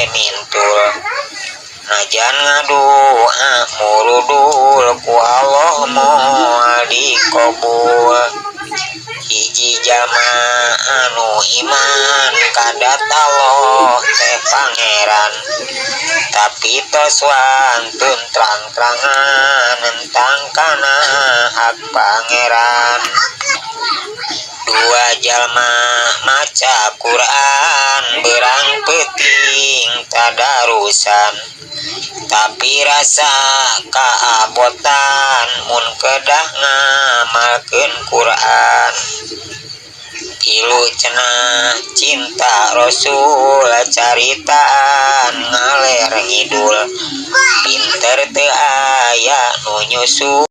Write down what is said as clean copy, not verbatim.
mintul. Najan ngadua murudul, ku Allah moal dikobul. Hiji jalma anu iman ka dat Allah teh Pangeran, tapi tos wantun trang-trangan nentang kana hak Pangeran. Dua jalma maca Quran berang peuting tadarusan, tapi rasa kaabotan mun kedah ngamalkeun Quran. Tilu cenah cinta Rasul, caritaan ngaler ngidul, pinter teu aya nu nyusul.